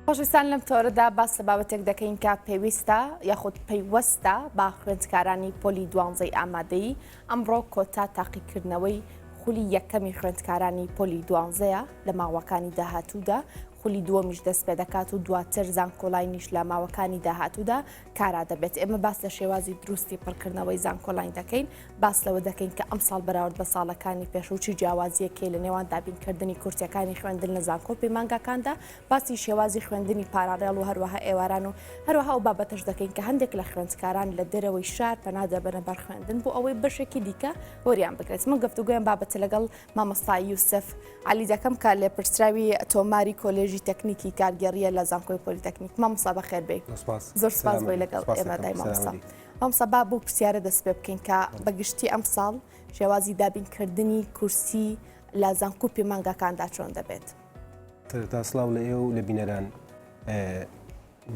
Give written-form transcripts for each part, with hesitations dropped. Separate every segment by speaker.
Speaker 1: خۆشەویستان لەم تۆرەدا باس لە بابەتێک دەکەین کە پێویستە یاخود پەیوەستە بە خوێندکارانی پۆلی دوانزەی ئامادەیی ئەمڕۆ کۆتا تاقیکردنەوەی خولی یەکەمی خوێندکارانی پۆلی دوانزەیە لە ماوەکانی داهاتوودا خولی دووەمیش دەست پێ دەکات و دواتر زانکۆلاینیش لە ماوەکانی داهاتوودا کارا دەبێت. ئێمە باس لە شێوازی دروستی پڕکردنەوەی زانکۆلاین دەکەین، باس لەوە دەکەین کە ئەمساڵ بەراورد بە ساڵەکانی پێشوو چی جیاوازییەک هەیە لە نێوان دابینکردنی کورسیەکانی خوێندن لە زانکۆ و پەیمانگاکاندا، باسی شێوازی خوێندنی پاراڵێڵ و هەروەها ئێواران و هەروەها ئەو بابەتەش دەکەین کە هەندێک لە خوێندکاران لە دەرەوەی شار پەنا دەبەنە بەر خوێندن بۆ ئەوەی بەشێکی دیکە وەریان بگرێت. من گفتوگۆی ئەم بابەتە لەگەڵ مامۆستا یوسف عەلی دەکەم کە لێپرسراوی تۆماری کۆلێژی تەکنیکی کارگێڕیە لە زانکۆی پۆلیتەکنیک. مامۆستا بەخێر بێی. زۆر سپاس بۆی لەگەڵ ئێمەدای مامۆستا. مامۆستا با بەو پرسیارە دەست پێ بکەین کە بە گشتی ئەمساڵ شێوازی دابینکردنی کورسی لە زانکۆ و پەیمانگاکاندا چۆن دەبێت؟
Speaker 2: سەرەتا سڵاو لە ئێوە و لە بینەران.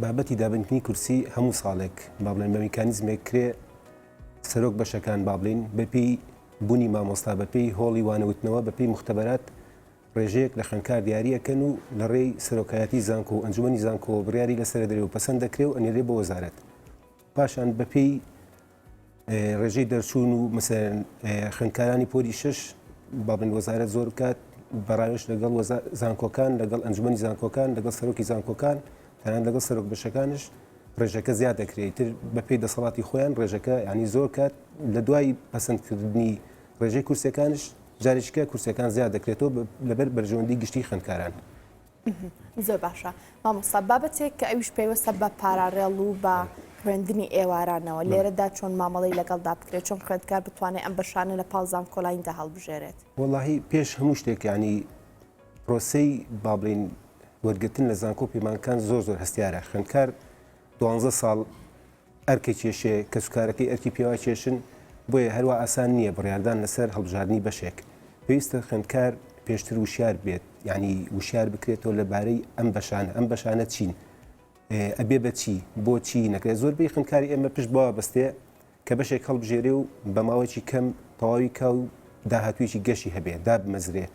Speaker 2: بابەتی دابینکردنی کورسی هەموو ساڵێک با بڵێن بە میکانیزمێک کرێ سەرۆک بەشەکان با بڵێین بەپێی بوونی مامۆستا بەپێی هۆڵی وانەوتنەوە بەپێی موختەبەرات ڕێژەیەک لە خوێندکار دیاری ئەکەن و لە ڕێی سەرۆکایەتی زانکۆ و ئەنجومەنی زانکۆوە بڕیاری لەسەر ئەدرێ و پەسەند دەکرێ و ئەنێرێ بۆ وەزارەت پاشان بەپێی ڕێژەی دەرچوون و مەسەلەن خوێندکارانی پۆلی شەش با بڵێین وەزارەت زۆر بکات بە ڕاوێژ لەگەڵ زانکۆکان لەگەڵ ئەنجومەنی زانکۆکان لەگەڵ سەرۆکی زانکۆکان تەنانەت لەگەڵ سەرۆک بەشەکانش ڕێژەکە زیاد دەکرێت ئیتر بەپێی دەسەڵاتی خۆیان ڕێژەکە ینی زۆر کات لە دوای پەسەندکردنی ڕێژەی کورسەکانش جارێکیکە کورسەکان زیاد دەکرێتەوە لەبەر بەرژەوەندی گشتی خوێندکاران.
Speaker 1: زۆر باشە مامۆستا بابەتێک کە ئەویش پەیوەستە بە پاراڕێڵ و بە خوێندنی ئێوارانەوە لێرەدا چۆن مامەڵەی لەگەڵدا بکرێت چۆن خوێندکار بتوانێت ئەم بەشانە لە پاڵ زانکۆلایندا هەڵبژێرێت؟
Speaker 2: وەڵاهی پێش هەموو شتێک یانی پرۆسەی با بڵێین وەرگرتن لە زانکۆ پەیمانگەکان زۆر زۆر هەستیارە خوێندکار دوانزە ساڵ ئەرکە کێشێ کەسوکارەکەی ئەرکی پێوا کێشن بۆیە هەروا ئاسان نییە بڕیاردان لەسەر هەڵبژاردنی بەشێک پێویستە خوێندکار پێشتر وشیار بێت یعنی وشیار بکرێتەوە لەبارەی ئەم بەشانە ئەم بەشانە چین ئەبێ بە چی بۆچی نەکرێت زۆربەی خوێندکاری ئێمە پشت بەوە بەستێ کە بەشێک هەڵبژێرێ و بە ماوەیەکی کەم تەواوی کا و داهاتوویەکی گەشی هەبێ، دابمەزرێ.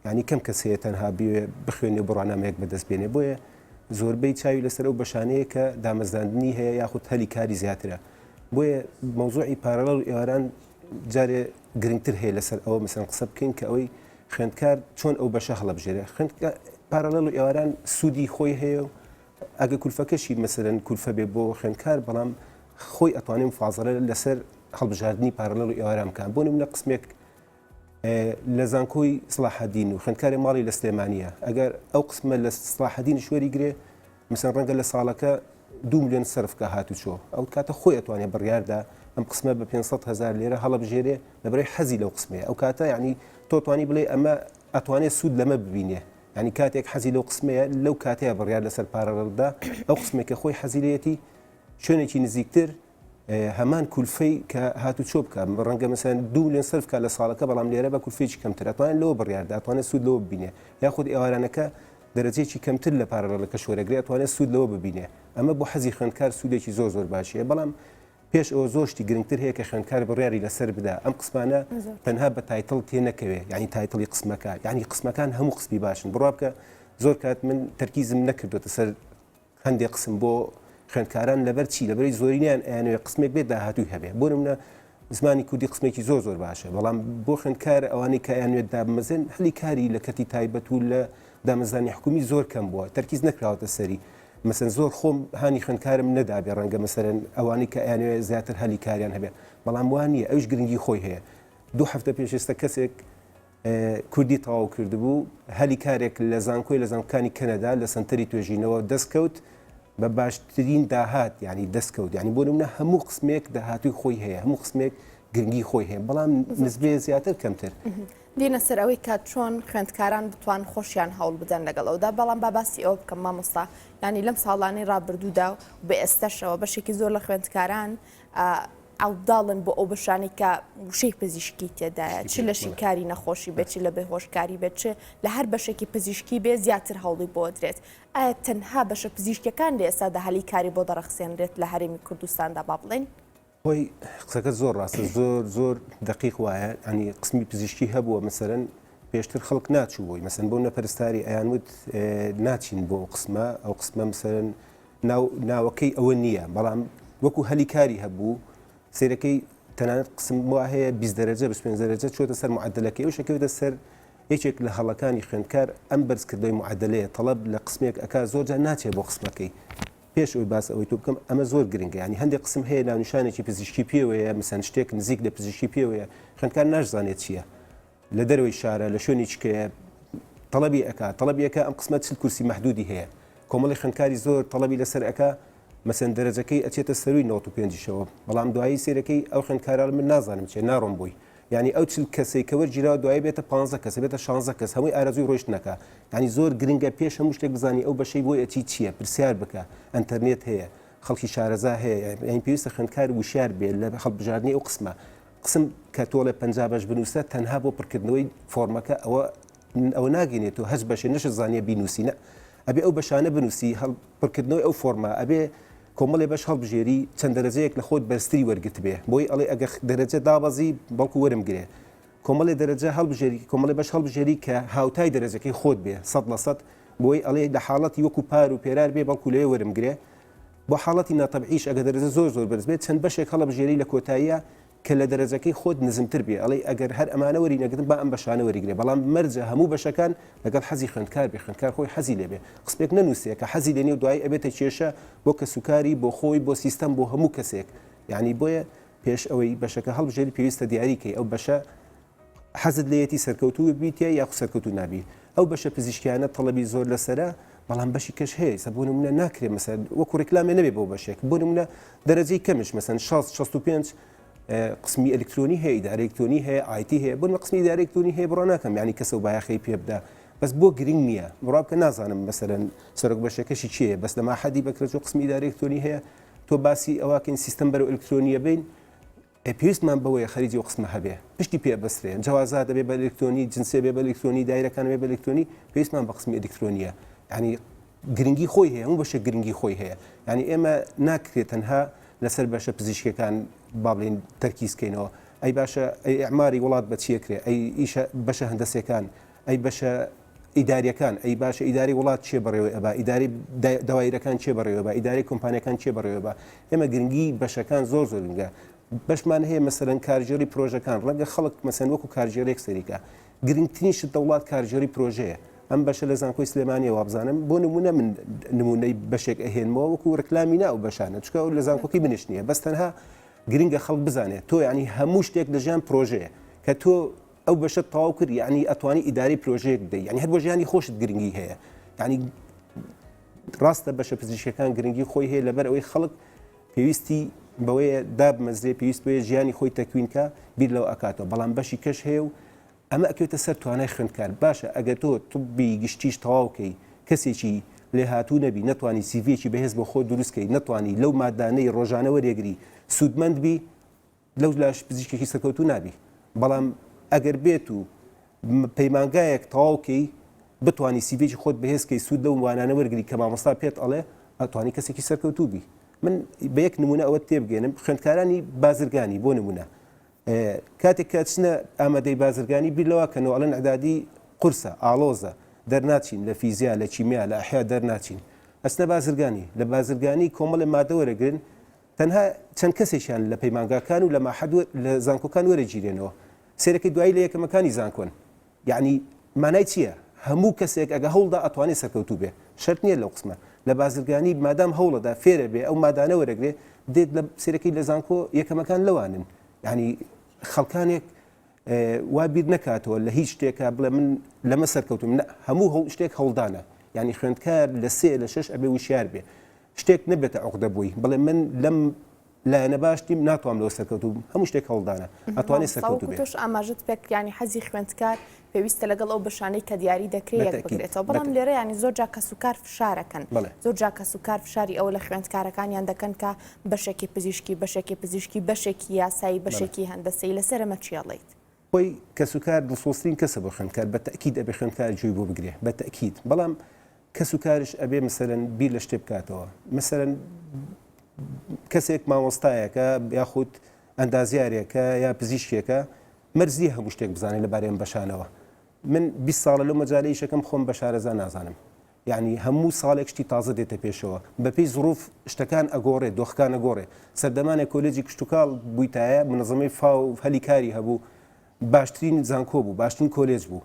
Speaker 2: یانی کەم کەس هەیە تەنها بیەوێ بخوێنێ و بڕوانامەیەک بەدەست بێنێ. بۆیە زۆربەی چاوی لەسەر ئەو بەشانەیە کە دامەزراندنی هەیە یاخود هەلی کاری زیاترە. بۆیە مەوزوعی پارەڵەڵ و ئێواران جارێ گرنگتر هەیە لەسەر ئەوە مەسەلەن قسە بکەین کە ئەوەی خوێندکار چۆن ئەو بەشە هەڵەبژێرێ. خوێندکار پارەڵەڵ و ئێواران سوودی خۆی هەیە و ئەگە کولفەکەشی مەسەلەن کولفە بێ بۆ خوێندکار بەڵام خۆی ئەتوانێ مفازەلە لەسەر هەڵبژاردنی پارەلەل و ئێواران بکات بۆ نمونە قسمێک لە زانکۆی سڵاحەدین و خوێندکاری ماڵی لە سلێمانیە ئەگەر ئەو قسمە لە سڵاحەدین شوێری گرێ مثلەن ڕەنگە لە ساڵەکە دو میلیۆن سەرف کە هاتوچۆ ئەو کاتە خۆی ئەتوانێ بڕیاردا ئەم قسمە بە 500 هزار لێرە هەڵبژێرێ لەبەرەی حەزی لەو قسمەیە ئەو کاتە یعنی تۆ توانی بڵێ ئەمە ئەتوانێ سوود لەمە ببینێ یانی کاتێک حەزی لەو قسمەیە لەو کاتەیە بڕیار لەسەر پارەڕەڵ دا ئەو قسمێک کە خۆی حەزی لێیەتی شوێنێکی نزیکتر هەمان کولفەی کە هاتوچۆ بکە ڕەنگە مەسەن دو میلیۆن سەرف کا لە ساڵەکە بەڵام لێرە بە کولفەیەکی کەمتر ئەتوانێت لەوە بڕیاردا ئەتوانێت سوود لەوە ببینێ یاخود ئێوارانەکە دەرەجەیەکی کەمتر لە پارەڕەڵەکە شوەرەگرێ ئەتوانێت سوود لەوە ببینێ ئەمە بۆ حەزی خوێندکار سوودێکی زۆر زۆر باشیە بەڵام پێش ئەوە زۆر شتی گرنگتر هەیە کە خوێندکار بڕیاری لەسەر بدا ئەم قسمانە تەنها بە title تێ نەکەوێ یعنی title ی قسمەکە یعنی قسمەکان هەموو قسمی باشن بڕوا بکە زۆر کات من تەرکیزم نەکردوتە سەر هەندێک قسم بۆ خوێندکاران لەبەر چی لەبەری زۆرینیان ئەیانەوێ قسمێک بێت داهاتووی هەبێ بۆ نمونە زمانی کوردی قسمێکی زۆر زۆر باشە بەڵام بۆ خوێندکار ئەوانەی کە ئەیانوێت دابمەزرێن هەلی کاری لە کەرتی تایبەت و لە دامەزرانی حکومی زۆر کەم بووە تەرکیز نەکراوەتە سەری مەسەن زۆر خۆم هانی خوێندکارم نەدابێ ڕەنگە مەسەرەن ئەوانەی کە ئەیانەوێ زیاتر هەلی کاریان هەبێ بەڵام وا نییە ئەوش گرنگی خۆی هەیە دوو هەفتە پێش ئێستا کەسێک کوردی تەواو کردبوو هەلی کارێک لە زانکۆی لە زانکۆکانی کەنەدا لە سەنتەری توێژینەوە دەستکەوت بە باشترین داهات یعنی دەستکەوت یعنی بۆ نمونە هەموو قسمێک داهاتوی خۆی هەیە هەموو قسمێک گرنگی خۆی هەیە بەڵام نسبێ زیاتر کەمتر.
Speaker 1: دێنە سەر ئەوەی کە چۆن خوێندکاران بتوان خۆشیان هەوڵ بدەن لەگەڵ ئەودا بەڵام با باسی ئەوە بکەم مامۆستا یانی لەم ساڵانەی ڕابردوودا و بە ئێستەشەوە بەشێکی زۆر لە خوێندکاران عەوداڵن بۆ ئەو بەشانەی کە وشەی پزیشکی تێدایە چ لە شیکاری نەخۆشی بێت چ لە بێهۆشکاری بێت چ لە هەر بەشێکی پزیشکی بێ زیاتر هەوڵی بۆ درێت ئایا تەنها بەشە پزیشکیەکان لە ئێستادا هەلی کاری بۆ دەڕەخسێنرێت لە هەرێمی کوردستاندا با بڵێین؟
Speaker 2: خۆی قسەکە زۆر ڕاستە زۆر زۆر دقیق وایە ئەنی قسمی پزیشکی هەبووە مەسەرەن. پێشتر خەڵک ناچوو بۆی مەسەن بۆ نەپەرستاری ئەیان وت ناچین بۆ ئەو قسمە ئەو قسمە مەسەن ناو ناوەکەی ئەوە نییە بەڵام وەکو هەلی کاری هەبوو سیرەکەی تەنانەت قسم وا هەیە 20 دەرەجە 25 دەرەجە چۆتە سەر معدلەکەی ئەو شەکەوێتە سەر یەکێک لە هەڵەکانی خوێندکار ئەم بەرزکردنەوەی معدلەیە تەڵەب لە قسمێک ئەکا زۆر جار ناچێت بۆ قسمەکەی پێش ئەوی باس ئەوەی تۆ بکەم ئەمە زۆر گرنگە ینی هەندێک قسم هەیە ناونیشانێکی پزیشکی پێوەیە مەسەن شتێک نزیک لە پزیشکی پێوەیە خوێندکار ناشزانێت چییە لە دەرەوەی شارە لە شوێنی چکەیە تەڵەبی ئەکا تەڵەبی ئەکا ئەم قسمە چل کورسی مەحدودی هەیە کۆمەڵی خوێندکاری زۆر تەڵەبی لەسەر ئەکا مەسەن دەرەجەکەی ئەچێتە سەروی 95شەوە بەڵام دوایی سێرەکەی ئەو خوێندکارە من نازانم چێ ناڕۆم بۆی یعنی ئەو چل کەسەی کە وەرگیراوە دوایی بێتە 15 کەس بێتە 16 کەس هەمووی ئارەزووی ڕۆیشتنەکە یعنی زۆر گرنگە پێش هەموو شتێک بزانی ئەو بەشەی بۆی ئەچی چییە پرسیار بکە ئەنتەرنێت هەیە خەڵکی شارەزا هەیە یعنی پێویستە خوێندکار وشیار بێت لە هەڵبژاردنی ئەو قسمە قسم کە تۆڵێ 50 بەش بنووسە تەنها بۆ پڕکردنەوەی فۆرمەکە ئەوە ئەوە ناگەینێت تۆ هەچ بەشێ نەشت زانیە بینوسی نە ئەبێ ئەو بەشانە بنووسی هەڵ پڕکردنەوەی ئەو فۆرمە ئەبێ کۆمەڵێ بەش هەڵبژێری چەند دەرەجەیەک لە خۆت بەرزتری وەرگرتبێ بۆی ئەڵێ ئەگە دەرەجە دابەزی بەڵکو وەرم گرێ کۆمەڵێ دەرەجە هەڵبژێری کۆمەڵێ بەش هەڵبژێری کە هاوتای دەرەجەکەی خۆت بێ 100% بۆی ئەڵێ لە حاڵەتی وەکو پار و پێرار بێ بەڵکو لەوێ وەرم گرێ بۆ حاڵەتی ناتەبعیش ئەگە دەرەجە زۆر زۆر بەرز بێت چەند بەشێک هەڵەبژێری لە کۆتاییە کە لە دەرەجەکەی خۆت نزمتر بێ ئەڵێی ئەگەر هەر ئەمانە وەری نەگرن با ئەم بەشانە وەریگرێ بەڵام مەرجە هەموو بەشەکان لەگەڵ حەزی خوێندکار بێ خوێندکار خۆی حەزی لێ بێ قسمێک نەنووسێ کە حەزی لێ نیە و دوایی ئەبێتە کێشە بۆ کەسوکاری بۆ خۆی بۆ سیستەم بۆ هەموو کەسێک یعنی بۆیە پێش ئەوەی بەشەکە هەڵبژێری پێویستە دیاری کەی ئەو بەشە حەزت لێیەتی سەرکەوتوو بیت یاخود سەرکەوتوو نابی ئەو بەشە پزیشکیانە تەڵەبی زۆر لەسەرە بەڵام بەشی کەش هەیە سە بۆ نمونە ناکرێ مەسەر وەکو ڕیکلامێ نەبێ بۆ بەشێک بۆ نمونە دەرەجەی کەمش مەسەن 60 65 قسمی ئەلکترۆنی هەیە ئیدارە ئەلکترۆنی هەیە IT هەیە بۆ قسمی ئیدارە ئەلکترۆنی هەیە بڕا ناکەم یعنی کەسە و بایەخەی پێ بدا بەس بۆ گرنگ نییە بڕا بکە نازانم مەسەرەن سەرۆک بەشەکەشی چییە بەس لە ماحەدی بەکرەجۆ قسمی ئیدارە ئەلکترۆنی هەیە تۆ باسی ئەوواکەین سیستەم بەرەو ئەلکترۆنیە بین ئێ پێویستمان بەوەیە خەریجی ئەو قسمە هەبێ پشتی پێ بەسترێ جەوازات ئەبێ بە ئەلکترۆنی جنسێ بێ بە ئەلکترۆنی دایرەکان بێ بە ئەلکترۆنی پێویستمان بە قسمی ئەلکترۆنیە یعنی گرنگی خۆی هەیە هەموو بەشێک گرنگی خۆی هەیە یعنی ئێمە ناکرێت تەنها لەسەر بەشە پزیشکەکان با بڵێین تەرکیز کەینەوە ئەی باشە ئەی ئیعماری وڵات بە چیە کرێ ئەی ئیشە بەشە هەندەسەکان ئەی بەشە ئیداریەکان ئەی باشە ئیداری وڵات چێ بەڕێوەی ئەبا ئیداری دەوایرەکان چێ بەڕێوە بە ئیداری کۆمپانیەکان چێ بەڕێوە بە ئێمە گرنگی بەشەکان زۆر زۆر گرنگە بەشمان هەیە مەسەرەن کارگێڕی پرۆژەکان ڕەنگە خەڵک مەسەن وەکو کارگێڕێک سەریکە گرنگترین شت دەوڵات کارگێڕی پرۆژەیە ئەم بەشە لە زانکۆی سلێمانیە وابزانم بۆ نمونە من نمونەی بەشێک ئەهێنمەوە وەکو ڕکلامی نا و بەشانە چکە لە زانکۆکی منش نییە بەس تەنها گرنگە خەڵک بزانێت تۆ ینی هەموو شتێک لە ژیان پرۆژەیە کە تۆ ئەو بەشەت تەواو کرد یعنی ئەتوانی ئیدارەی پرۆژەیەک بدەی یعنی هەر بۆ ژیانی خۆشت گرنگی هەیە یعنی ڕاستە بەشە پزیشکەکان گرنگی خۆی هەیە لەبەر ئەوەی خەڵک پێویستی بەوەیە دابمەزرێ پێویست بۆیە ژیانی خۆی تەکوینکە بیر لەوە ئەکاتەوە بەڵام بەشی کەش هەیە و ئەمە ئەکەوێتە سەر توانای خوێندکار باشە ئەگەر تۆ طبی گشتیش تەواو کەی کەسێکی لێهاتوو نەبی نەتوانی CV یەکی بەهێز بۆ خۆت دروست کەی نەتوانی لەو مادانەی ڕۆژانە وەرێگری سوودمەند بی لەو لاش پزیشکێکی سەرکەوتوو نابی بەڵام ئەگەر بێت و پەیمانگایەک تەواو کەی بتانی CV ێکی خۆت بەهێز کەی سوود لەو وانانە وەرگری کە مامۆستا پێت ئەڵێ ئەتوانی کەسێکی سەرکەوتوو بی من بە یەک نمونە ئەوە تێبگەێنم خوێندکارانی بازرگانی بۆ نمونە کاتێک کە چنە ئامادەی بازرگانی بیر لەوە کەنەوە ئەڵێن ئەدادی قورسە ئاڵۆزە دەرناچین لە فیزیا لە کیمیا لە ئەحیا دەرناچین ئەچنە بازرگانی لە بازرگانی کۆمەڵێ مادە وەرەگرن تەنها چەند کەسێکیان لە پەیمانگاکان و لە ماحەد و لە زانکۆکان وەرەگیرێنەوە سەیرەکەی دوایی لە یەکەمەکانی زانکۆن یەعنی مانای چییە هەموو کەسێک ئەگە هەوڵدا ئەتوانێ سەرکەوتوو بێ شەرت نییە لەو قسمە لە بازرگانی مادام هەوڵەدا فێرە بێ ئەو مادانە وەرەگرێ دێت لە سەیرەکەی لە زانکۆ یەکەمەکان لەوانن یعنی خەڵکانێک وا بیر نەکاتەوە لە هیچ شتێکە بڵێ من لەمە سەرکەوتم نە هەموو هەو شتێک هەوڵدانە یعنی خوێندکار لە سێ لە شەش ئەبێ وشیار بێ شتێک نەبێتە عوقدە بۆی بڵێ من لەم لایەنە باش نیم ناتوانم لەوە سەرکەوتوو بم هەموو شتێک هەوڵدانە ئەتوانێ سەرکەوتوو بێ.
Speaker 1: مامۆستا وەکو تۆش ئاماژەت پێ کرد یانی حەزی خوێندکار پێویستە لەگەڵ ئەو بەشانەی کە دیاری دەکرێ یەک
Speaker 2: بەتەئکید
Speaker 1: بگرێتەوە بەڵام
Speaker 2: بەتەئکید.
Speaker 1: لێرە یانی زۆر جار کەسوکار فشارەکەن
Speaker 2: بەڵێ.
Speaker 1: زۆر جار کەسوکار فشاری ئەوە لە خوێندکارەکانیان دەکەن کە بەشێکی پزیشکی بەشێکی پزیشکی بەشێکی یاسایی
Speaker 2: بەڵێ.
Speaker 1: بەشێکی هەندەسەیی لەسەر ئەمە چی ئەڵێیت؟
Speaker 2: خۆی کەسوکار دڵسۆزترین کەسە بۆ خوێندکار بە تەئکید ئەبێ خوێندکار گوێی بۆ بگرێ بە تەئکید بەڵام کەس و کارش ئەبێ مەسەلەن بیر لە شتێ بکاتەوە مەسەلەن کەسێک مامۆستایەکە یاخود ئەندازیارێکە یا پزیشکێکە مەرج نییە هەموو شتێک بزانێت لەبارەی ئەم بەشانەوە. من 20 ساڵە لەو مەجالە ئیشەکەم خۆم بە شارەزا نازانم یعنی هەموو ساڵێک شتی تازە دێتە پێشەوە بەپێی زروف شتەکان ئەگۆڕێ دۆخەکان ئەگۆڕێ سەردەمانێک کۆلێجی کشتوکاڵ بوویتایە منەزەمەی فاو هەلی کاری هەبوو باشترین زانکۆ بوو باشترین کۆلێج بوو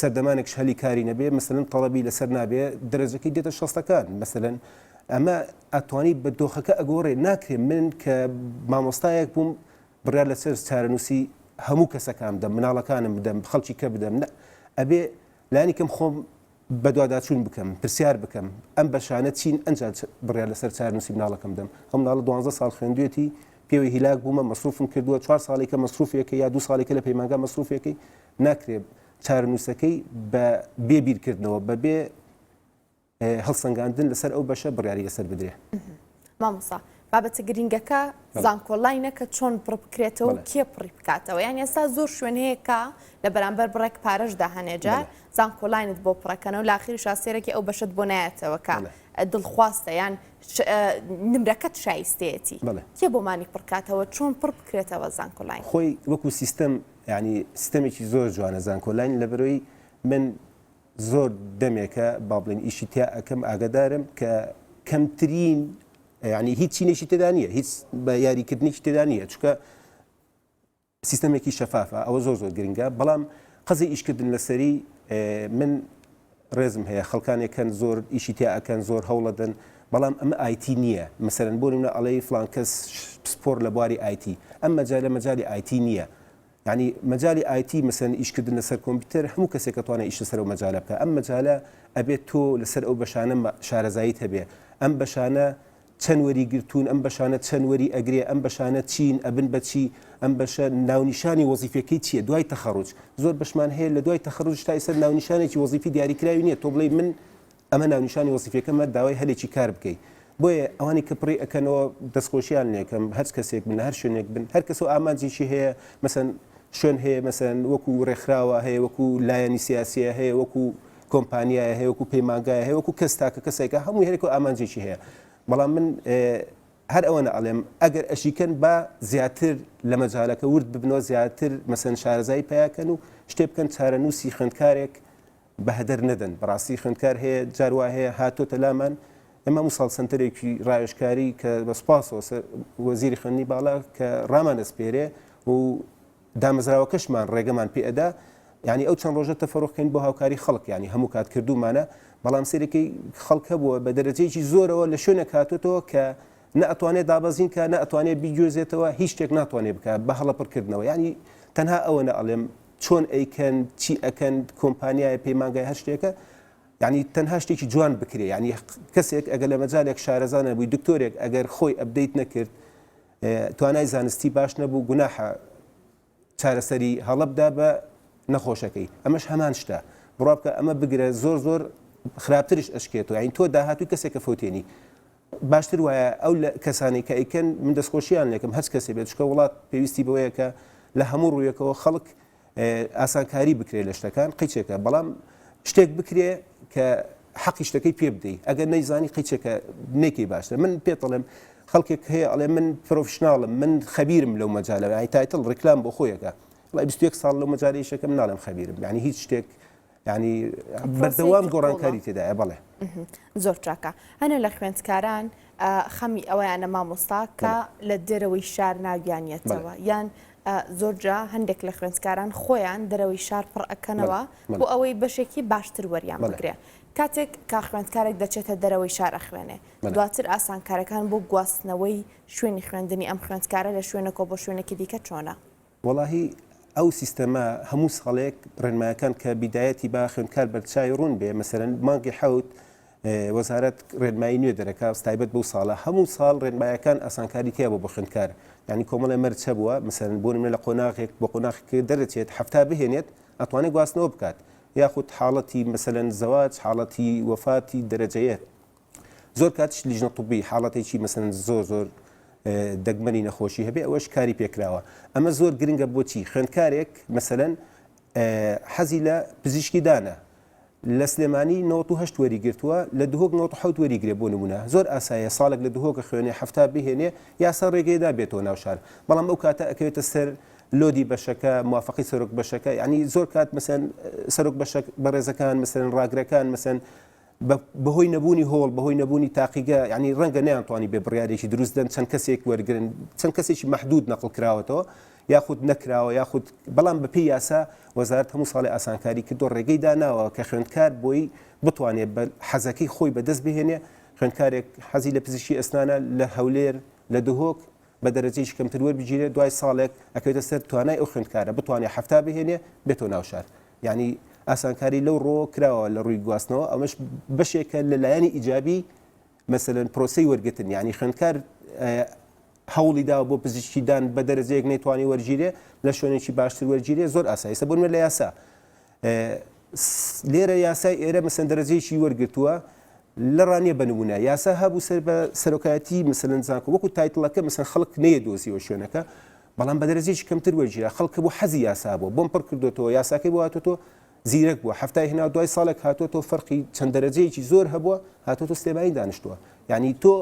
Speaker 2: سەردەمانێکش هەلی کاری نەبێ مەسەلەن تەڵەبی لەسەر نابێ دەرەجەکەی دێتە شەستەکان مەسەلەن ئەمە ئەتوانی بە دۆخەکە ئەگۆڕێ ناکرێ من کە مامۆستایەک بووم بڕیار لەسەر چارەنووسی هەموو کەسەکان بدەم مناڵەکانم بدەم خەڵکی کە بدەم نە ئەبێ لانی کەم خۆم بەدواداچوون بکەم پرسیار بکەم ئەم بەشانە چین ئەنجا بڕیار لەسەر چارەنووسی مناڵەکەم بدەم ئەم مناڵە دوانزە ساڵ خوێندوێتی پێوەی هیلاک بوومە مەسروفم کردووە چوار ساڵێکە مەسروفێکە یا دوو ساڵێکە لە پەیمانگا مەسروفێکەی ناکرێ چارەنووسەکەی بە بێ بیرکردنەوە بە بێ هەڵسەنگاندن لەسەر ئەو بەشە بڕیاری لەسەر بدرێ.
Speaker 1: مامۆستا بابەتە گرینگەکە زانکۆلاینە کە چۆن پڕ بکرێتەوە و کێ پڕی بکاتەوە یان ئێستا زۆر شوێن هەیە کە لە بەرامبەر بڕێک پارەشدا هەنێجار زانکۆلاینت بۆ پڕەکەنەوە لاخیریشا سێرەکی ئەو بەشت بۆ نایەتەوە کە دڵخواستە یان نمرەکەت شایستەیەتی کێ بۆمانی پڕکاتەوە چۆن پڕ بکرێتەوە زانکۆلاین؟
Speaker 2: خۆی وەکو سیستەم یانی سیستەمێکی زۆر جوانە زانکۆلاین لەبەرەوەی من زۆر دەمێکە با بڵێن ئیشی تیا ئەکەم ئاگادارم کە کەمترین یعنی هیچ چینێکی تێدا نییە هیچ بە یاریکردنێکی تێدا نییە چونکە سیستەمێکی شەفافە ئەوە زۆر زۆر گرنگە بەڵام قەزی ئیشکردن لەسەری من ڕێزم هەیە خەڵکانێک هەن زۆر ئیشی تیا ئەکەن زۆر هەوڵەدەن بەڵام ئەمە ئایتی نییە مەسەرەن بۆ نمونە ئەڵێی فڵان کەس پسپۆر لە بواری ئایتی ئەم مەجالە مەجالی ئایتی نییە یعنی مەجالی ئایتی مەسەن ئیشکردن لەسەر کۆمپیوتەر هەموو کەسێک ئەتوانێت ئیش لەسەر ئەو مەجالە بکە ئەم مەجالە ئەبێت تۆ لەسەر ئەو بەشانە شارەزاییت هەبێ ئەم بەشانە چەند وەری گرتوون، ئەم بەشانە چەند وەری ئەگرێ، ئەم بەشانە چین، ئەبن بە چی، ئەم بەشە ناونیشانی وەزیفیەکەی چیە دوای تەخەروج، زۆر بەشمان هەیە لە دوای تەخەروج تا ئیستا ناونیشانێکی وەزیفی دیاریکراوی نیە تۆ بڵێی من ئەمە ناونیشانی وەزیفیەکەمە داوای هەلێکی کار بکەی بۆیە ئەوانی کە پڕی ئەکەنەوە دەستخۆشیان لێکەم هەرچ کەسێک بن لە هەر شوێنێک بن هەر کەسەو ئامانجێکی هەیە مەسەن شوێن هەیە مەسەن وەکو ڕێکخراوە هەیە وەکو لایەنی سیاسیە هەیە وەکو کۆمپانیایە هەیە وەکو پەیمانگایە هەیە وەکو کەس تاکە کەسێکە هەمووی هەرێک و ئامانجێکی هەیە بەڵام من هەر ئەوەنە ئەڵێم ئەگەر ئەشیکەن با زیاتر لە مەجالەکە ورد ببنەوە زیاتر مەسەن شارەزایی پیاکەن و شتێ بکەن چارەنووسی خوێندکارێک بە هەدەر نەدەن بەڕاستی خوێندکار هەیە جاروا هەیە هاتۆتە لامان ئێمە موساڵ سنتەرێکی ڕاوێژکاری کە بە سوپاسەوە وەزیری خوێندنی باڵا کە ڕامان ئەسپێرێ و دامەزراوەکەشمان ڕێگەمان پێ ئەدا یانی ئەو چەند ڕۆژە تەفەروغ کەین بۆ هاوکاری خەڵک یانی هەموو کات کردوومانە بەڵام سەیرەکەی خەڵک هەبووە بە دەرەجەیەکی زۆرەوە لە شوێنێک هاتووەتەوە کە نە ئەتوانێت دابەزین کە نە ئەتوانێت بیگوێزێتەوە هیچ شتێک ناتوانێت بکە بە هەڵە پڕکردنەوە یانی تەنها ئەوە نە ئەڵێم چۆن ئەیکەن چی ئەکەن کۆمپانیای پەیمانگای هەر شتێکە یعنی تەنها شتێکی جوان بکرێ یعنی کەسێک ئەگەر لە مەجالێک شارەزا نەبووی دکتۆرێک ئەگەر خۆی update نەکرد توانای زانستی باش نەبوو گوناحە چارەسەری هەڵە بدا بە نەخۆشەکەی ئەمەش هەمان شتە بڕوا بکە ئەمە بگرە زۆر زۆر خراپترش ئەشکێتەوە یعنی تۆ داهاتووی کەسێکە فەوتێنی باشتر وایە ئەو کەسانی کە ئەیکەن من دەستخۆشیان لێکم هەچ کەسێ بێت چکە وڵات پێویستی بەوەیە کە لە هەموو ڕوویەکەوە خەڵک ئاسانکاری بکرێت لە شتەکان قیچێکە بەڵام شتێک بکرێ کە حەقی شتەکەی پێ بدەی ئەگەر نەیزانی قیچێکە نێکی باشتر من پێت دەڵێم خەڵکێک هەیە ئەڵێ من professional م من خەبیرم لەو مەجالە یانی title ڕیکلام بۆ خۆیەکە وڵای 21 ساڵ لەو مەجالە ئیشەکەم ناڵێم خەبیرم یعنی هیچ شتێک یعنی بەردەوام گۆڕانکاری تێدایە بەڵێ
Speaker 1: زۆر چاکە هەنێ لە خوێندکاران خەمی ئەوەیانە مامۆستا کە لە دەرەوەی شار ناویانیەتەوە یان زۆرجا هەندێک لە خوێندکاران خۆیان دەرەوەی شار پڕ ئەکەنەوە بۆ ئەوەی بەشێکی باشتر وەریان بگرێ کاتێک کە خوێندکارێک دەچێتە دەرەوەی شار ئەخوێنێ دواتر ئاسانکارەکان بۆ گواستنەوەی شوێنی خوێندنی ئەم خوێندکارە لە شوێنێکەوە بۆ شوێنێکی دیکە چۆنە؟
Speaker 2: وەڵاهی ئەو سیستەمە هەموو ساڵێک ڕێنمایەکان کە بیدایەتی با خوێندکار بەرچاوی ڕوون بێ مەسەرەن مانگی حەوت وەزارەت ڕێنمایی نوێ دەرەکا تایبەت بەو ساڵە هەموو ساڵ ڕێنمایەکان ئاسانکاری تیا بۆ بۆ خوێندکار یعنی کۆمەڵێ مەرج هەبووە مەسەرەن بۆ نمونە لە قۆناغێک بۆ قۆناغێک دەرەچێت حەفتا بهێنێت ئەتوانێت گواستنەوە بکات یاخود حاڵەتی مەسەلەن زەواج حاڵەتی وەفاتی دەرەجەیەک زۆر کاتیش لیژنە طبی حاڵەتێکی مەسەن زۆر زۆر دەگمەنی نەخۆشی هەبێ ئەوەش کاری پێکراوە ئەمە زۆر گرنگە بۆچی خوێندکارێک مەسەلەن حەزی لە پزیشکی دانە لە سلێمانی 98 وەری گرتووە لە دهۆک 97 وەری گرێ بۆ نمونە زۆر ئاسایە ساڵێک لە دهۆکە خوێنێ هەفتا بهێنێ یاسا ڕێگەیدا بێتەوە ناو شار بەڵام ئەو کاتە ئەکەوێتە سەر. load ی بەشەکە، موافەقەی سەرۆک بەشەکە، یانی زۆر کات مەسەن سەرۆک بەشە بەڕێزەکان مەسەن ڕاگرەکان مەسەن بەهۆی نەبوونی هۆڵ بەهۆی نەبوونی تاقیگە یعنی ڕەنگە نەیانتوانی بێ بڕیارێکی دروست دەن چەند کەسێک وەرگن چەند کەسێکی محدود نەقل کراوەتەوە یاخود نەکراوە یاخود بەڵام بەپێی یاسا وەزارەت هەموو ساڵێ ئاسانکاری کردو ڕێگەی داناوە کە خوێندکار بۆی بتوانێت بە حەزەکەی خۆی بەدەست بهێنێ خوێندکارێک حەزی لە پزیشکی ئەسنانە لە هەولێر لە دهۆک بە دەرەجەیەکی کەمتر وەربگیرێت دوای ساڵێک ئەکەوێتە سەر توانای ئەو خوێندکارە بتوانێت 70 بهێنێ بێتەوە ناو شار یعنی ئاسانکاری لەو ڕۆ کراوە لە ڕووی گواستنەوە ئەمەش بەشێکە لە لایەنی ئیجابی مەسەلەن پرۆسەی وەرگتن یعنی خوێندکار هەوڵی داوە بۆ پزیشکی دان بە دەرەجەیەک نەیتوانی وەرگیرێ لە شوێنێکی باشتر وەرگیرێ زۆر ئاساییسە بۆ لە یاسا لێرە یاسای ئێرە مەسەن دەرەجەیەکی وەرگتووە لە ڕانیە بە نمونە یاسا هەبوو سەر بە سەرۆکایەتی مەسەلەن زانکۆ وەکو title ەکە مەسەن خەڵک نەیە دۆزیەوە شوێنەکە بەڵام بە دەرەجەیەکی کەمتر وەرگیرا خەڵکە بۆ حەزی یاسا بووە بۆم پڕ کردوێتەوە یاساکەی بۆ هاتۆتۆ زیرەک بووە هەفتای هێنا دوای ساڵێک هاتۆتەوە فەرقی چەند دەرەجەیەکی زۆر هەبووە هاتۆتۆ سلێمانی دانیشتووە یعنی تۆ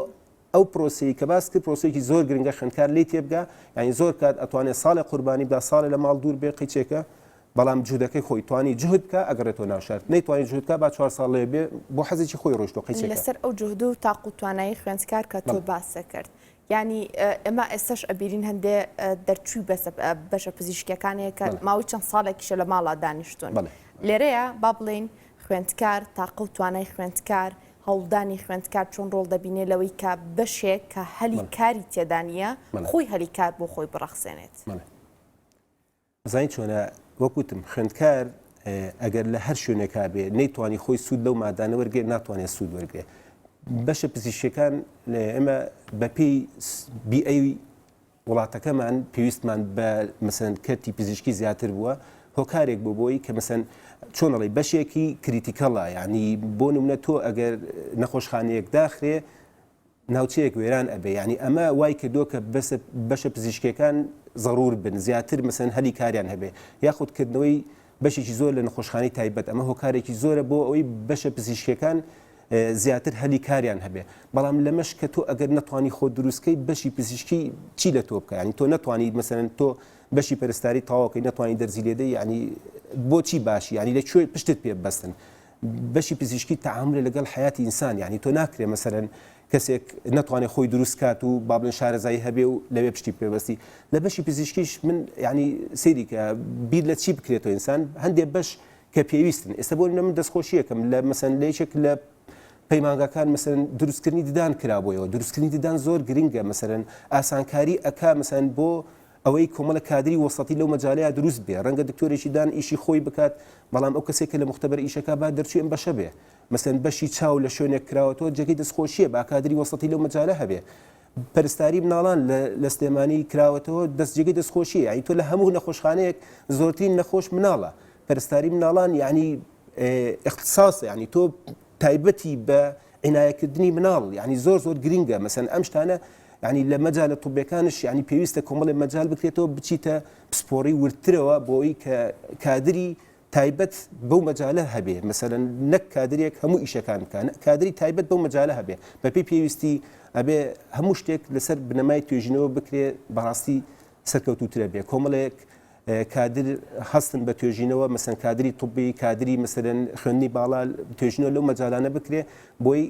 Speaker 2: ئەو پرۆسەی کە باس کرد پرۆسەیەکی زۆر گرنگە خوێندکار لێی تێبگا یعنی زۆر کات ئەتوانێت ساڵێ قوربانی بدا ساڵێ لە ماڵ دوور بێ قیچێکە بەڵام جهودەکەی خۆی توانی جهد بکا ئەگەڕێتەوە ناو شار نەیتوانی جهد بکا با چوار ساڵ لێ بێ بۆ حەزێکی خۆی ڕۆیشتوە قیچێکە.
Speaker 1: لەسەر ئەو جهد و تاق و توانایی خوێندکار کە تۆ باست کرد یانی ئێمە ئێستاش ئەبینین هەندێ دەرچووی بەشە پزیشکیەکان هەیە کە ماوەی چەند ساڵێکیشە لە ماڵا دانیشتوون لێرەیە با بڵێین خوێندکار تاقە و توانای خوێندکار هەوڵدانی خوێندکار چۆن ڕۆڵ دەبینێ لەوەی کە بەشێک کە هەلی کاری تێدا نییە خۆی هەلی کار بۆ خۆی بڕەخسێنێت؟
Speaker 2: ئەزانی چۆنە وەک وتم خوێندکار ئەگەر لە هەر شوێنێکا بێ نەیتوانی خۆی سوود لەو مادانە وەرگێ ناتوانێت سوود وەرگێ بەشە پزیشکەکان ئێمە بەپێی بیئەی وڵاتەکەمان پێویستمان بە مەسەن کەرتی پزیشکی زیاتر بووە هۆکارێک بۆ بۆی کە مەسەن چۆنەڵی بەشێکی critical ە یعنی بۆ نمونە تۆ ئەگەر نەخۆشخانەیەک داخرێ ناوچەیەک وێران ئەبێ یانی ئەمە وای کردووە کە بەسە بەشە پزیشکیەکان زەرور بن زیاتر مەسەن هەلی کاریان هەبێ یاخود کردنەوەی بەشێکی زۆر لە نەخۆشخانەی تایبەت ئەمە هۆکارێکی زۆرە بۆ ئەوەی بەشە پزیشکیەکان زیاتر هەلی کاریان هەبێ بەڵام لەمەش کە تۆ ئەگەر نەتوانی خۆ دروستکەی بەشی پزیشکی چی لە تۆ بکە ینی تۆ نەتوانی مەسەن تۆ بەشی پەرستاری تەواوکەی نەتوانی دەرزی لێدەی ینی بۆچی باشی ینی لە کوێ پشتت پێ بەستن بەشی پزیشکی تەعامولە لەگەڵ حەیاتی ئینسان یانی تۆ ناکرێ مەسەلەن کەسێک نەتوانێت خۆی دروست کات و با بڵێن شارەزایی هەبێ و لەوێ پشتی پێبەستی لە بەشی پزیشکیش من یعنی سەیری کە بیر لە چی بکرێتەوە ئینسان هەندێک بەش کە پێویستن ئێستا بۆ من دەستخۆشیەکەم لە مەسەن لە یەکێک لە پەیمانگاکان مەسەن دروستکردنی ددان کرابوویەوە دروستکردنی ددان زۆر گرنگە مەسەرەن ئاسانکاری ئەک مەسەن بۆ ئەوەی کۆمەڵە کادری وەسەتی لەو مەجالەیا دروست بێ، ڕەنگە دکتۆرێکی دان ئیشی خۆی بکات، بەڵام ئەو کەسەی کە لە موختەبەر ئیشەکا با دەرچووی ئەم بەشە بێ. مەسەلەن بەشی چاو لە شوێنێک کراوەتەوە جێگەی دەستخۆشییە با کادری وەسەتی لەو مەجالە هەبێ. پەرستاری مناڵان لە لە سلێمانی کراوەتەوە دەست جێگەی دەستخۆشییە یانی تۆ لە هەموو نەخۆشخانەیەک زۆرترین نەخۆش مناڵە. پەرستاری مناڵان یانی ئیختساسە یانی تۆ تایبەتی بە عینایەکردنی مناڵ یعنی زۆر زۆر گرنگە مەسەن ئەم شتانە یعنی لە مەجالە طبەکانش یعنی پێویستە کۆمەڵی مەجال بکرێتەوە بچیتە پسپۆڕی وردترەوە بۆی کە کادری تایبەت بەو مەجالە هەبێ مەسەلەن نەک کادرێک هەموو ئیشەکان بکە کادری تایبەت بەو مەجالە هەبێ بەپێی پێویستی ئەبێ هەموو شتێک لەسەر بنەمای توێژینەوە بکرێ بەڕاستی سەرکەوتوترە بێ کۆمەڵێک کادر هەستن بە توێژینەوە مەسەن کادری طبی کادری مەسەلەن خوێندنی باڵا توێژینەوە لەو مەجالانە بکرێ بۆی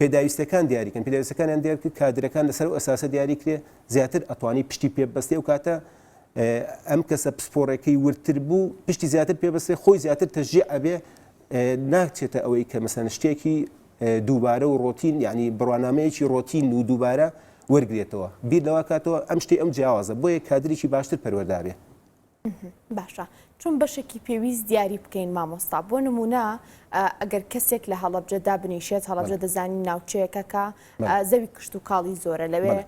Speaker 2: پێداویستەکان دیاریکەن پێداویستەکانیان دیار کرد کادرەکان لەسەر ئەو ئەساسە دیاری کرێ زیاتر ئەتوانی پشتی پێ بەستێ و کاتە ئەم کەسە پسپۆڕەکەی وردتر بوو پشتی زیاتر پێ بەستێ خۆی زیاتر تەشجیع ئەبێ ناچێتە ئەوەی کە مەسەن شتێکی دووبارە و ڕۆتین یعنی بڕوانامەیەکی ڕۆتین و دووبارە وەرگرێتەوە بیر لەوە کاتەوە ئەم شتەی ئەم جیاوازە بۆیە کادرێکی باشتر پەروەردە بێ.
Speaker 1: باشە چۆن بەشێکی پێویست دیاری بکەین مامۆستا بۆ نمونە ئەگەر کەسێک لە هەڵەبجە دابنیشێت هەڵەبجە دەزانین ناوچەیەکە کە زەوی کشتوکاڵی زۆرە لەوێ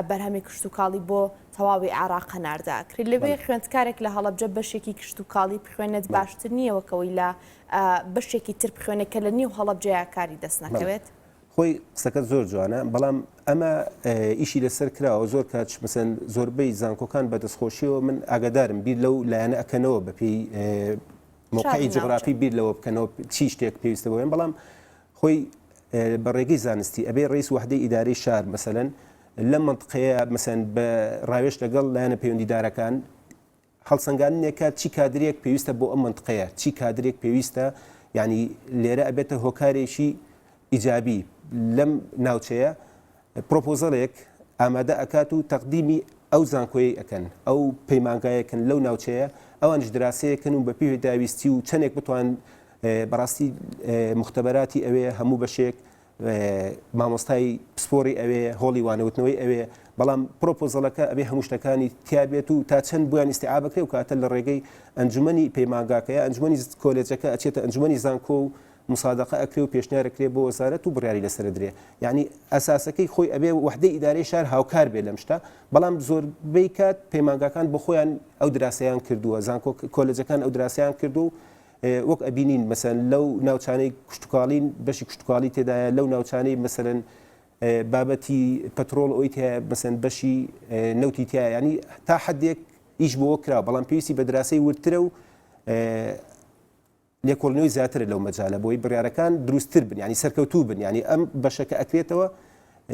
Speaker 1: بەرهەمی کشتوکاڵی بۆ تەواوی عێراق هەناردە ئەکرێت لەوێ خوێندکارێک لە هەڵەبجە بەشێکی کشتوکاڵی بخوێنێت باشتر نییە وەکەوەی لە بەشێکی تر بخوێنێت کە لە نێو هەڵەبجەیە کاری دەست نەکەوێت؟
Speaker 2: خۆی قسەکەت زۆر جوانە بەڵام ئەمە ئیشی لەسەر کراوە زۆر کات مەسەن زۆربەی زانکۆکان بە دەستخۆشیەوە من ئاگادارم بیر لەو لایەنە ئەکەنەوە بەپێی موقعی جوگرافی بیر لەوە بکەنەوە چی شتێک پێویستە بۆیان بەڵام خۆی بە ڕێگەی زانستی ئەبێ ڕئیس وحدەی ئیدارەی شار مەسەلەن لەم منطقەیە مەسەن بە ڕاوێژ لەگەڵ لایەنە پەیوەندیدارەکان. هەڵسەنگاندنێکە چی کادرێک پێویستە بۆ ئەم مەنتقەیە، چی کادرێک پێویستە، یانی لێرە ئەبێتە هۆکارێکی ئیجابی لەم ناوچەیە، پرۆپۆزەڵێک ئامادە ئەکات و تەقدیمی ئەو زانکۆیەی ئەکەن، ئەو پەیمانگایەکن لەو ناوچەیە، ئەوانیش دراسەیەکن و بەپێی پێداویستی و چەندێک بتوان بەڕاستی موختەبەراتی ئەوێ هەموو بەشێک مامۆستای پسپۆڕی ئەوێ، هۆڵی وانەوتنەوەی ئەوێ، بەڵام پرۆپۆزەڵەکە ئەبێ هەموو شتەکانی تیا بێت و تا چەند بۆیان ئیستیعاب بکرێ و کاتە لە ڕێگەی ئەنجومەنی پەیمانگاکە یا ئەنجومەنی کۆلێجەکە ئەچێتە ئەنجومەنی زانکۆ و مسادەقە ئەکرێ و پێشنیار ئەکرێ بۆ وەزارەت و بڕیاری لەسەر ئەدرێ. یانی ئەساسەکەی خۆی ئەبێ وەحدەی ئیدارەی شار هاوکار بێ لەم شتە، بەڵام زۆربەی کات پەیمانگاکان بۆ خۆیان ئەو دراسەیان کردووە، زانکۆ کۆلێجەکان ئەو دراسەیان کردووە و وەک ئەبینین مەسەلەن لەو ناوچانەی کشتوکاڵین بەشی کشتوکاڵی تێدایە لەو ناوچانەی مەسەلەن بابەتی پەترۆڵ ئەوی تایە مەسەن بەشی نەوتی تایە ینی تا حدێک ئیش بۆ کرا بەڵام پێویستی بە دراسەی وردترە و لێکۆڵنەوەی زیاترە لەو مەجالە بۆی بڕیارەکان دروستتر بن ینی سەرکەوتوو بن ینی ئەم بەشەکە ئەکرێتەوە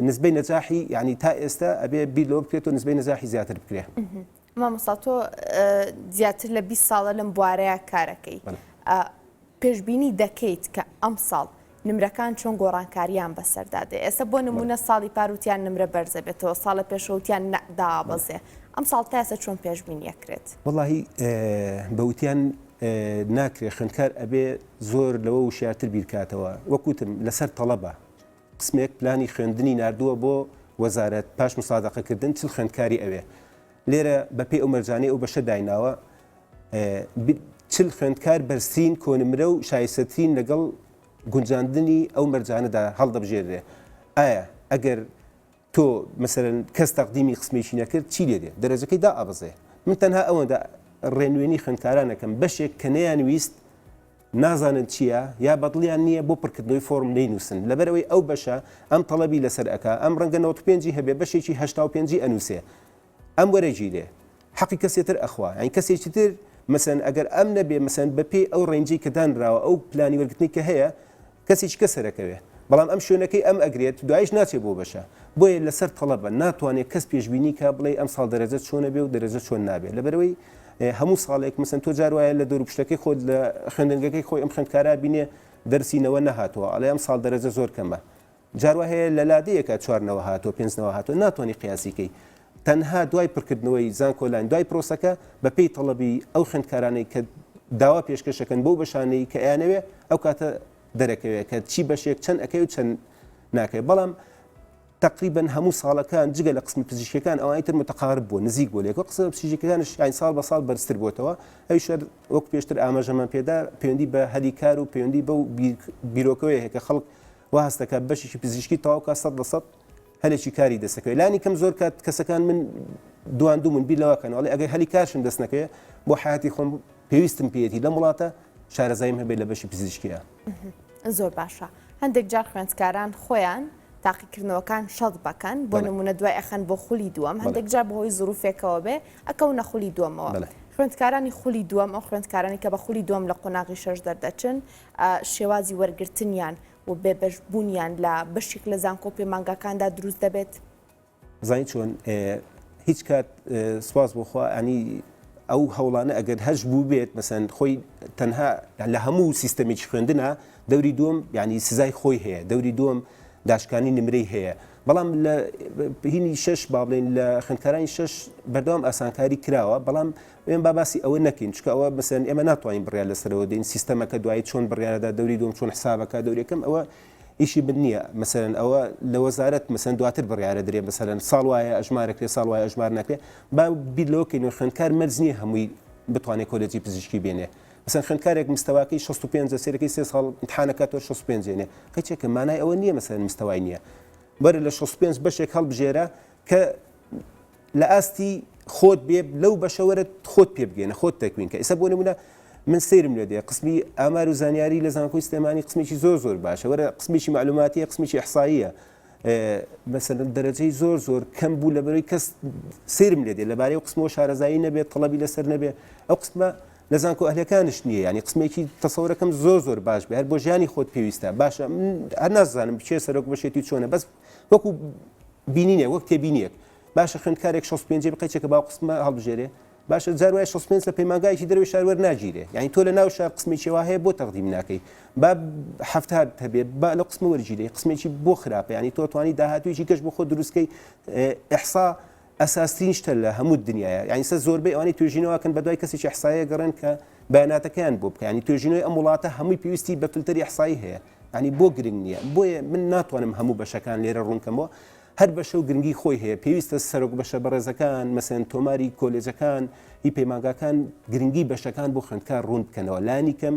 Speaker 2: نسبەی نەجاحی یعنی تا ئێستا ئەبێ بیر لەوە بکرێت و نسبەی نەجاحی زیاتر بکرێ.
Speaker 1: مامۆستا تۆ زیاتر لە 20 ساڵە لەم بوارەیە کارەکەی پێشبینی دەکەیت کە ئەمساڵ نمرەکان چۆن گۆڕانکاریان بەسەردا دێ ئێستا بۆ نمونە ساڵی پاروتیان نمرە بەرزە بێتەوە ساڵە پێشەوتیان دابەزێ ئەم ساڵ تا ئێستا چۆن پێشبینی ئەکرێت؟
Speaker 2: وەڵاهی بەوتیان ناکرێ خوێندکار ئەبێ زۆر لەوە وشیارتر بیرکاتەوە وەکوتم لەسەر تەڵەبە قسمێک پلانی خوێندنی ناردووە بۆ وەزارەت پاش مسادەقەکردن چل خوێندکاری ئەوێ لێرە بەپێی ئەو مەرجانەی ئەو بەشە دایناوە چل خوێندکار بەرزترین کۆنمرە و شایستەترین لەگەڵ گونجاندنی ئەو مەرجانەدا هەڵدەبژێرێ ئایا ئەگەر تۆ مەسەرەن کەس تەقدیمی قسمێکی نەکرد چی لێ دێ دەرەجەکەی دائەبەزێ من تەنها ئەوەندە ڕێنوێنی خوێندکارانەکەم بەشێک کە نەیان ویست نازانن چییە یا بەدڵیان نییە بۆ پڕکردنەوەی فۆرم نەینووسن لەبەرئەوەی ئەو بەشە ئەم تەڵەبی لەسەر ئەکا ئەم ڕەنگە 95 ی هەبێ بەشێکی 85 ی ئەنووسێ ئەم وەرەگیرێ حەقی کەسێ تر ئەخوا یانی کەسێکی تر مەسەن ئەگەر ئەم نەبێ مەسەن بەپێی ئەو range ی کە دانراوە ئەو پلانی وەرگرتنی کە هەیە کەسێکی کە سەرەکەوێ بەڵام ئەم شوێنەکەی ئەم ئەگرێت دوایش ناچێ بۆ بەشە بۆیە لەسەر تەڵەبە ناتوانێت کەس پێشبینی کا بڵێ ئەم ساڵ دەرەجە چۆنە بێ و دەرەجە چۆن نابێ لەبەرەوەی هەموو ساڵێک مەسەن تۆ جار وایە لە دەوروپشتەکەی خۆت لە خوێندنگەکەی خۆی ئەم خوێندکارە بینێ دەرسی نەوە نەهاتووە ئەڵێ ئەم ساڵ دەرەجە زۆر کەمە جار وا هەیە لە لادێیەکە چوار نەوە هاتووە پێنج نەوە هاتووە ناتوانانی قیاسی کەی تەنها دوای پڕکردنەوەی زانکۆلاین دوای پرۆسەکە بەپێی تەڵەبی ئەو خوێندکارانەی کە داوا پێشکەشەکەن بۆ بەشانەی کە ئەیانەوێ ئەو کاتە دەرەکەوێت کە چی بەشێک چەند ئەەکەی و چەند ناکەی بەڵام تەقریبەن هەموو ساڵەکان جگە لە قسمی پزیشکیەکان ئەوانی تر متقارب بووە نزیک بووە لێکەوە قسە پزیشکەکانش یانی ساڵ بە ساڵ بەرزتر بۆتەوە ئەویش هەر وەک پێشتر ئاماژەمان پێدا پەیوەندی بە هەلی کار و پەیوەندی بەو بیرۆکەوەی هەیە کە خەڵک وا هەست دەکات بەشێکی پزیشکی تەواو کا 100% هەلێکی کاری دەستەکەوێت لانی کەم زۆر کات کەسەکان من دوان دوو من بیر لەوە کەن ئەڵێ ئەگەر هەلی کارشم دەست نەکەوێت بۆ حیاتی خۆم پێویستم پێیەتی لەم وڵاتە شارەزاییم هەبێت لە بەشی پزیشکیە.
Speaker 1: زۆر باشە هەندێک جار خوێندکاران خۆیان تاقیکردنەوەکان شەت بەکەن بۆ نمونە دوای ئەخەن بۆ خولی دووەم هەندێک جار بەهۆی زروفێکەوە بێ ئەکەونە خولی دووەمەوە خوێندکارانی خولی دووەم ئەو خوێندکارانی کە بە خولی دووەم لە قۆناغی شەش دەردەچن شێوازی وەرگرتنیان و بێبەشبوونیان لە بەشێک لە زانکۆ پەیمانگاکاندا دروست دەبێت؟
Speaker 2: زانی چۆن هیچ کات سواز بۆ خوا ئەنی ئەو هەوڵانە ئەگەر هەش بوو بێت مەسەن خۆی تەنها لە هەموو سیستەمێکی خوێندنە دەوری دووەم ینی سزای خۆی هەیە دەوری دووەم داشکانی نمرەی هەیە بەڵام لە هینی شش با بڵێن لە خوێندکارانی شش بەردەوام ئاسانکاری کراوە بەڵام ئێمە با باسی ئەوە نەکەین چکە ئەوە مەسەن ئێمە ناتوانین بڕیار لەسەرەوە دەین سیستەمەکە دوایی چۆن بڕیارەدا دەوری دووەم چۆن حسابەکە دەورەکەم ئەوە ئیشی من نییە مەسەلەن ئەوە لە وەزارەت مەسەن دواتر بڕیارە درێ مەسەلەن ساڵ وایە ئەژمارەکرێ ساڵ وایە ئەژمار نەکرێ با بیر لەوە کەینەوە خوێندکار مەرج نییە هەمووی بتوانێت کۆلێجی پزیشکی بێنێ مەسەن خوێندکارێک مستەواکەی 65 سێرەکەی سێ ساڵ امتحانەکاتەوە 65 جێنێ قەیچێکە مانای ئەوە نییە مەسەلەن مستەوای نییە وەرە لە 65 بەشێک هەڵبژێرە کە لە ئاستی خۆت بێ لەو بەشە وەرە خۆت پێ بگەێنە خۆت تەکوین کە ئێستا بۆ نمونە من سەیرم لێ دێ قسمی ئامار و زانیاری لە زانکۆی سلێمانی قسمێکی زۆر زۆر باشە وەرە قسمێکی معلوماتیە قسمێکی ئەحساییە مەسەلەن دەرەجەی زۆر زۆر کەم بوو لەبەرەی کەس سەیرم لێ دێ لەبارەی قسمەوە شارەزایی نەبێت تەڵەبی لەسەر نەبێ ئەو قسمە لە زانکۆ ئەهلەکانش نییە ینی قسمێکی تەسەورەکەم زۆر زۆر باش بێ هەر بۆ ژیانی خۆت پێویستە باشە هەر نازانم بچێ سەرۆک بەشێتی چۆنە بەس وەکو بینینێک وەک تێبینیەک باشە خوێندکارێک 65 بقەیچێکە باو قسمە هەڵبژێرێ. باشە جار وایە 65 لە پەیمانگایەکی دەرەوەی شار وەرناگیرێ یعنی تۆ لە ناو شار قسمێکی وا هەیە بۆ تەقدیم ناکەی با هەفتا هەبێ با لە قسمە وەرگیرێ قسمێکی بۆ خراپە یعنی تۆ توانی داهاتوویی گەشت بۆ خۆ دروستکەی ئەحسا ئەساسترین شتە لە هەموو دنیاە یعنی سە زۆربەی ئەوانەی توێژینەوەکەن بە دوای کەسێکی ئەحسایە گەڕێن کە بەیاناتەکەیان بۆ بکە ینی توێژینەوەی ئەم وڵاتە هەمووی پێویستی بە فلتەری ئەحسایی هەیە ینی بۆ گرنگ نییە بۆیە من ناتوانم هەموو بەشەکان لێرە ڕوونکەمەوە هەر بەشە و گرنگی خۆی هەیە پێویستە سەرۆک بەشە بەڕێزەکان مەسەن تۆماری کۆلێجەکان هی پەیمانگاکان گرنگی بەشەکان بۆ خوێندکار ڕوون بکەنەوە لانی کەم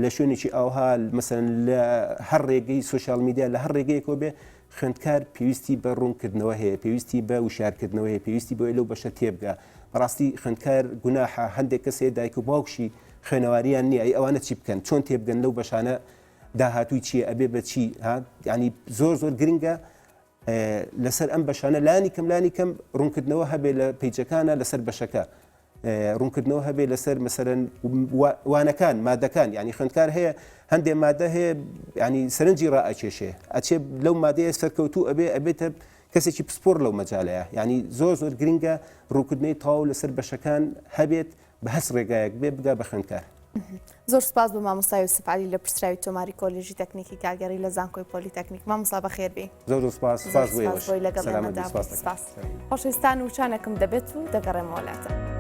Speaker 2: لە شوێنێکی ئاوها مەسەن لە هەر ڕێگەی social media لە هەر ڕێگەیەکەوە بێ خوێندکار پێویستی بە ڕوونکردنەوە هەیە پێویستی بە وشارکردنەوە هەیە پێویستی بۆی لەو بەشە تێبگا بەڕاستی خوێندکار گوناحە هەندێک کەس هەیە دایک و باوکشی خوێنەواریان نییە ئەی ئەوانە چی بکەن چۆن تێبگەن لەو بەشانە داهاتووی چییە ئەبێ بە چی ها ینی زۆر زۆر گرنگە لەسەر ئەم بەشانە لانی کەم لانی کەم ڕوونکردنەوە هەبێ لە پیجەکانە لەسەر بەشەکە ڕوونکردنەوە هەبێ لەسەر مەسەرەن وانەکان مادەکان ینی خوندکار هەیە هەندێک مادە هەیە ینی سەرنجی ڕائەکێشێ ئەچێ لەو مادەیە سەرکەوتوو ئەبێ ئەبێتە کەسێکی پسپۆر لەو مەجالەیە ینی زۆر زۆر گرنگە ڕووکردنەوەی تەواو لەسەر بەشەکان هەبێت بە هەچ ڕێگایەک بێ بگا بە خوێندکار.
Speaker 1: زۆر سوپاس بۆ مامۆستا یوسف عەلی لێپرسراوی تۆماری کۆلێژی تەکنیکی کارگێڕی لە زانکۆی پۆلیتەکنیک. مامۆستا بەخێربێی.
Speaker 2: زۆر زۆر سوپاس،
Speaker 1: سوپاس بۆ ئێوەش. بۆی لەگەڵ ئێمەدا بووی. سوپاس. خۆشەویستان وچانێکم دەبێت و دەگەڕێمەوە لاتان.